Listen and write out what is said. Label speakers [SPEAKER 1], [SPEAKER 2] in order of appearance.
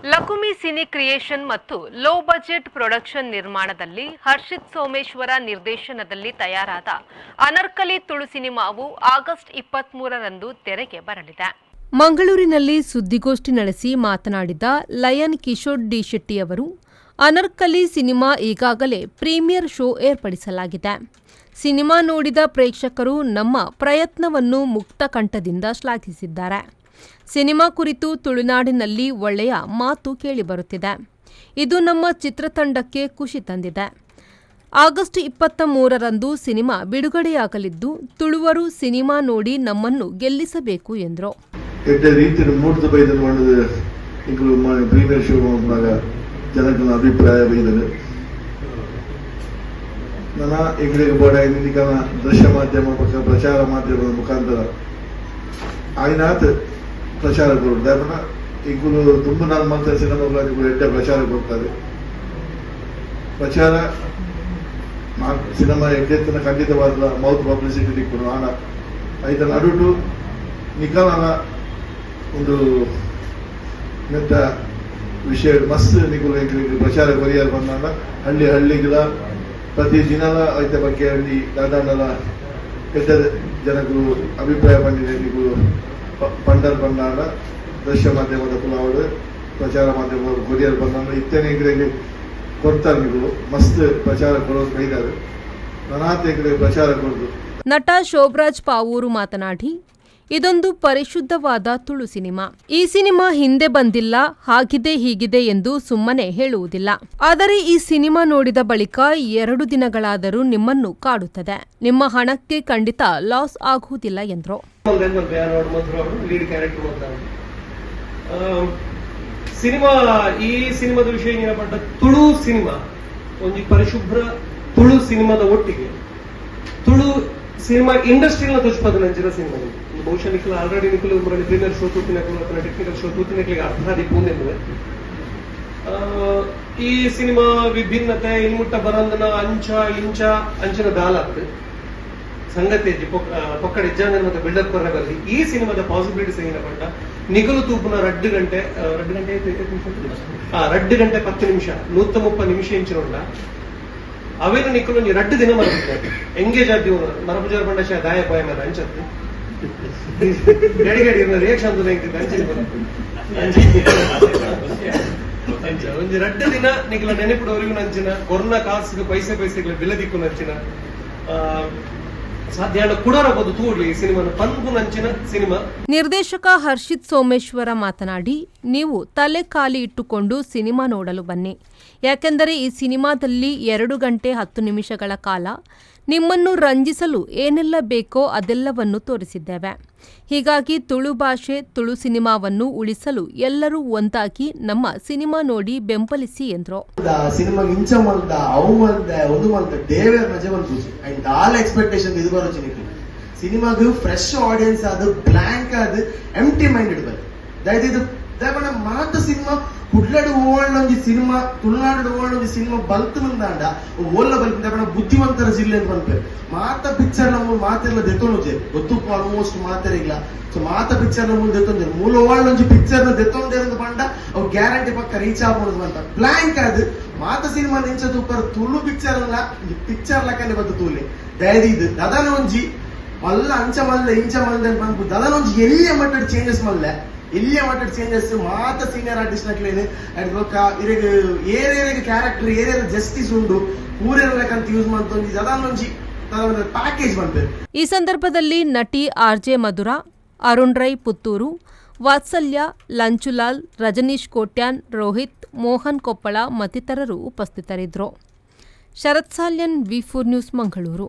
[SPEAKER 1] Lakumi cine creation ಮತ್ತು ಲೋ budget production ನಿರ್ಮಾಣದಲ್ಲಿ ಹರ್ಷಿತ್ ಸೋಮೇಶ್ವರ ನಿರ್ದೇಶನದಲ್ಲಿ ತಯಾರಾದ ಅನರ್ಕಲಿ ತುಳು ಸಿನಿಮಾವು ಆಗಸ್ಟ್ 23ರಂದು ತೆರೆಗೆ ಬರಲಿದೆ. ಮಂಗಳೂರಿನಲ್ಲಿ ಸುದ್ದಿಗೋಷ್ಠಿ ನಡೆಸಿ ಮಾತನಾಡಿದ ಲಯನ್ ಕಿಶೋರ್ ಡಿ ಶೆಟ್ಟಿ ಅವರು, ಅನರ್ಕಲಿ ಸಿನಿಮಾ ಈಗಾಗಲೇ ಪ್ರೀಮಿಯರ್ ಶೋ ಏರ್ಪಡಿಸಲಾಗಿದೆ. ಸಿನಿಮಾ ನೋಡಿದ ಪ್ರೇಕ್ಷಕರು ನಮ್ಮ ಪ್ರಯತ್ನವನ್ನು ಮುಕ್ತ ಕಂಠದಿಂದ ಶ್ಲಾಘಿಸಿದ್ದಾರೆ. ಸಿನಿಮಾ ಕುರಿತು ತುಳುನಾಡಿನಲ್ಲಿ ಒಳ್ಳೆಯ ಮಾತು ಕೇಳಿಬರುತ್ತಿದೆ. ಇದು ನಮ್ಮ ಚಿತ್ರತಂಡಕ್ಕೆ ಖುಷಿ ತಂದಿದೆ. ಆಗಸ್ಟ್ 23ರಂದು ಸಿನಿಮಾ ಬಿಡುಗಡೆಯಾಗಲಿದ್ದು, ತುಳುವರು ಸಿನಿಮಾ ನೋಡಿ ನಮ್ಮನ್ನು ಗೆಲ್ಲಿಸಬೇಕು ಎಂದರು.
[SPEAKER 2] ಎಡ್ಡೆ ರೀತಿಯ ಮೂಡ್ದು ಬೈದನು ಪಂಡದು ಎಂಕುಲು ಪ್ರೀಮಿಯರ್ ಶೋ ಮಲ್ಪುನಗ ಜನಕಲ್ನ ಅಭಿಪ್ರಾಯ ಬೈದನು. ನನ ಎಂಕ್ಲೆಗ್ ಬೋಡಾಯಿನ ನಿಕಲ್ನ ದೃಶ್ಯ ಮಾಧ್ಯಮ ಬೊಕ್ಕ ಪ್ರಚಾರ ಮಾಧ್ಯಮದ ಮುಖಾಂತರ ಆಯ್ನಾತ್ ಪ್ರಚಾರ ಕೊರೊಡು. ದಾಯೆ ಪಂಡ ಎಂಕುಲು ದುಂಬು ನಾಲ್ ಮಲ್ತ ಸಿನಿಮಾಗಳು ನಿಕುಲು ಎಡ್ಡೆ ಪ್ರಚಾರ ಕೊಡ್ತಾರೆ. ಪ್ರಚಾರ ಸಿನಿಮಾ ಎಡ್ಡೆತ್ತನ ಖಂಡಿತವಾದ ಮೌತ್ ಪಬ್ಲಿಸಿಟಿ ತಿಕ್ಕುಂಡು. ಆಂಡ ಐತ ನಡುಟು ನಿಕಲ್ನ ಒಂದು ನೆತ್ತ ವಿಷಯ ಮಸ್ತ್ ನಿಕುಲು ಎಂಕ್ಲೆಗ್ ಪ್ರಚಾರ ಕೊರಿಯರ್ ಬಂದಾಂಡ ಹಳ್ಳಿ ಹಳ್ಳಿಗಳ ಪ್ರತಿ ದಿನಲ ಐತ ಬಗ್ಗೆ ಹಳ್ಳಿ ದಾದಾಂಡಲ ಎಡ್ಡೆ ಜನಕುಲು ಅಭಿಪ್ರಾಯ ಪಂಡಿನ ನಿಕುಲು ಪಂಡರ್ ಪಂಡಾಂಡ, ದೃಶ್ಯ ಮಾಧ್ಯಮದ ಪುಲಾವಡ್, ಪ್ರಚಾರ ಮಾಧ್ಯಮದ ಕೊರಿಯರ್ ಬಂದಾಂಡ, ಇತ್ತೆನೆ ಎಂಕ್ಲೆಗ್ ಕೊರ್ತಾರೆ. ನಿಕುಲು ಮಸ್ತ್ ಪ್ರಚಾರ ಕೊಡೋದು ಬೈದಾರೆ. ನನಾತ್ ಎಂಕ್ಲೆಗ್ ಪ್ರಚಾರ ಕೊರ್ದು.
[SPEAKER 1] ನಟ ಶೋಭರಾಜ್ ಪಾವೂರು ಮಾತನಾಡಿ, ಇದೊಂದು ಪರಿಶುದ್ಧವಾದ ತುಳು ಸಿನಿಮಾ. ಈ ಸಿನಿಮಾ ಹಿಂದೆ ಬಂದಿಲ್ಲ, ಹಾಗಿದೆ ಹೀಗಿದೆ ಎಂದು ಸುಮ್ಮನೆ ಹೇಳುವುದಿಲ್ಲ. ಆದರೆ ಈ ಸಿನಿಮಾ ನೋಡಿದ ಬಳಿಕ 2 ದಿನಗಳಾದರೂ ನಿಮ್ಮನ್ನು ಕಾಡುತ್ತದೆ. ನಿಮ್ಮ ಹಣಕ್ಕೆ ಖಂಡಿತ ಲಾಸ್ ಆಗುವುದಿಲ್ಲ ಎಂದರು.
[SPEAKER 3] ಲೀಡ್ ಕ್ಯಾರೆಕ್ಟರ್ ಮಲ್ತಾನೆ ಸಿನಿಮಾ. ಈ ಸಿನಿಮಾದ ವಿಷಯ ಏನಪ್ಪ, ತುಳು ಸಿನಿಮಾ ಒಂಜಿ ಪರಿಶುಭ್ರ ತುಳು ಸಿನಿಮಾದ ಒಟ್ಟಿಗೆ ತುಳು ಸಿನಿಮಾ ಇಂಡಸ್ಟ್ರಿನ ತೋಜ್ಪದ ನಂಚಿನ ಸಿನಿಮಾ ಇದು. ಬಹುಶಃ Nikhil already Nikhil premiere show ತೂತಿನಕ್ಲು ಅಥವಾ ಟೆಕ್ನಿಕಲ್ ಶೋ ತೂತಿನಕ್ಲಿಗೆ ಅರ್ಥ ಆದಿಪ್ಪುಂದೆಂಬುದು. ಈ ಸಿನಿಮಾ ವಿಭಿನ್ನತೆ ಇನ್ಮುಟ್ಟ ಬರಂದನ ಅಂಚ ಇಂಚ ಅಂಚಿನ ದಾಲತ್ ಸಂಗತಿ ಪೊಕ್ಕಡೆ ಇಜ್ಜಾಂದನ ಮತ್ತೆ ಬಿಲ್ಡಪ್ ಕೊರ್ರೆ ಬರ್ಲಿ. ಈ ಸಿನಿಮಾದ ಪಾಸಿಬಿಲಿಟೀಸ್ ಏನಪ್ಪ, ನಿಗಲು ತೂಪುನ 2 ಗಂಟೆ, 2 ಗಂಟೆ ಏತ್ ನಿಮಿಷ? 2 ಗಂಟೆ 10 ನಿಮಿಷ, 130 ನಿಮಿಷ ಇಂಚಿನ ಉಂಡ. ಅವೇನು ನಿಕ್ಕಲು ಒಂಜಿ 2 ದಿನ ಮರಪಿದ್ದಾರೆ ಎಂಗೇಜ್ ಆದಿ ಮರಪುಜಾರ್ ಪಂಡ ಶಾ ದಾಯ ಪಾಯ ಮೇಲೆ ಅಂಚತ್ತು ಡೆಡಿಕೇಟ್ ರಿಯಾಕ್ಷನ್ ಅಂಚೆ ಅಂಚ ಒಂಜಿ 2 ದಿನ ನಿಕ್ಲ ನೆನಪಿಡೋರಿಗೂ ನಂಚಿನ ಕೊರ್ನ ಕಾಸುಗೆ ಪೈಸೆ ಪೈಸೆಗಳ ಬಿಲೆ ದಿಕ್ಕು ನಂಚಿನ ಸಾಧ್ಯ ಕುಡರಬಹುದು ತೂಡ್ಲಿ ಈ ಸಿನಿಮಾನ ಪನ್ಪು ನಂಚಿನ ಸಿನಿಮಾ.
[SPEAKER 1] ನಿರ್ದೇಶಕ ಹರ್ಷಿತ್ ಸೋಮೇಶ್ವರ ಮಾತನಾಡಿ, ನೀವು ತಲೆ ಖಾಲಿ ಇಟ್ಟುಕೊಂಡು ಸಿನಿಮಾ ನೋಡಲು ಬನ್ನಿ. ಯಾಕೆಂದರೆ ಈ ಸಿನಿಮಾದಲ್ಲಿ 2 ಗಂಟೆ 10 ನಿಮಿಷಗಳ ಕಾಲ ನಿಮ್ಮನ್ನು ರಂಜಿಸಲು ಏನೆಲ್ಲ ಬೇಕೋ ಅದೆಲ್ಲವನ್ನು ತೋರಿಸಿದ್ದೇವೆ. ಹೀಗಾಗಿ ತುಳು ಭಾಷೆ, ತುಳು ಸಿನಿಮಾವನ್ನು ಉಳಿಸಲು ಎಲ್ಲರೂ ಒಂದಾಗಿ ನಮ್ಮ ಸಿನಿಮಾ ನೋಡಿ ಬೆಂಬಲಿಸಿ ಎಂದರು.
[SPEAKER 4] ಸಿನಿಮಾ ಇಂಚ ಮಲ್ದ, ಅವು ಮಲ್ದ, ಒಂದು ಮಲ್ದ, ದೇವೇರ್ ಮಜೆ ಮಲ್ಪುಜಿ. ಅಂಡ್ ದಾಲ ಎಕ್ಸ್ಪೆಕ್ಟೇಷನ್ ಇದು ಬರೋಚಿ. ನಿಕ್ಲು ಸಿನಿಮಾಗ್ ಫ್ರೆಶ್ ಆಡಿಯನ್ಸ್ ಅದು ಬ್ಲಾಂಕ್ ಅದು ಎಂಟಿ ಮೈಂಡೆಡ್ ಬಲ್ಲಿ. ದಯದಿದು ದಯಪಂಡ ಮಾತ ಸಿನಿಮಾ ಕುಡ್ಲಡು ಓಲ್ಡ್ ಒಂಜಿ ಸಿನಿಮಾ, ತುಳುನಾಡು ಓಲ್ಡ್ ಒಂಜಿ ಸಿನಿಮಾ ಬಲ್ತ್ ಮುಂದಾಂಡ ಓಲ್ಲ ಬಲ್ತ್. ದಯಪಂಡ ಬುದ್ಧಿವಂತರ ಜಿಲ್ಲೆ ಅಂತ ಪನ್ಪೇರು. ಮಾತ ಪಿಕ್ಚರ್ ನಮ್ಮ ಮಾತೆಲ್ಲ ದೆತ್ತೊಂಡು ಗೊತ್ತುಪ್ಪು ಆಲ್ಮೋಸ್ಟ್ ಮಾತೆರಿಗ್ಲ. ಸೊ ಮಾತ ಪಿಕ್ಚರ್ ಮೂಲ ದೆತ್ತೊಂದೇರು. ಮೂಲ ಓಲ್ಡ್ ಒಂಜಿ ಪಿಕ್ಚರ್ ನ ದೆತ್ತೊಂದೇರು ಪಂಡ ಅವು ಗ್ಯಾರಂಟಿ ಪಕ್ಕ ರೀಚ್ ಆಪುಂಡು ಅಂತ. ಬ್ಲಾಂಕ್ ಅದು ಮಾತ ಸಿನಿಮಾ ನಿಂಚ ತೂಪರ್ ತುಳು ಪಿಕ್ಚರ್ ಅಲ್ಲ, ಪಿಕ್ಚರ್ ಲಕ್ಕನೆ ಬತ್ತು ತೂಲೆ. ದಯದೀದ್ ದದನ ಒಂಜಿ ಮಲ್ಲ ಅಂಚ ಮಲ್ಲ ಇಂಚ ಮಲ್ಲ ಪನ್ಪು ದದನ ಒಂಜಿ ಎಲ್ಲಿಯ ಮಟ್ಟಡ್ ಚೇಂಜಸ್ ಮಲ್ಲ, ಎಲ್ಲಿಯ ಮಟ್ಟಡ್ ಚೇಂಜಸ್. ಮಾತ ಸೀನಿಯರ್ ಆರ್ಟಿಸ್ಟ್ ನಕ್ಲೇನು ಅಡ್ ಬೊಕ್ಕ ಇರೆಗ್ ಏರೇರೆಗ್ ಕ್ಯಾರೆಕ್ಟರ್ ಏರೇರ ಜಸ್ಟಿಸ್ ಉಂಡು ಪೂರೇರ ಲೆಕ್ಕಂತ ಯೂಸ್ ಮಂತೊಂಜಿ ದದನ ಒಂಜಿ ಪ್ಯಾಕೇಜ್ ಪನ್ಪೇರು.
[SPEAKER 1] ಈ ಸಂದರ್ಭದಲ್ಲಿ ನಟಿ ಆರ್ಜೆ ಮಧುರಾ, ಅರುಣ್ ರೈ ಪುತ್ತೂರು, ವಾತ್ಸಲ್ಯ, ಲಂಚುಲಾಲ್, ರಜನೀಶ್ ಕೋಟ್ಯಾನ್, ರೋಹಿತ್, ಮೋಹನ್ ಕೊಪ್ಪಳ ಮತ್ತಿತರರು ಉಪಸ್ಥಿತರಿದ್ದರು. ಶರತ್ ಸಾಲ್ಯನ್, ವಿ4 ನ್ಯೂಸ್, ಮಂಗಳೂರು.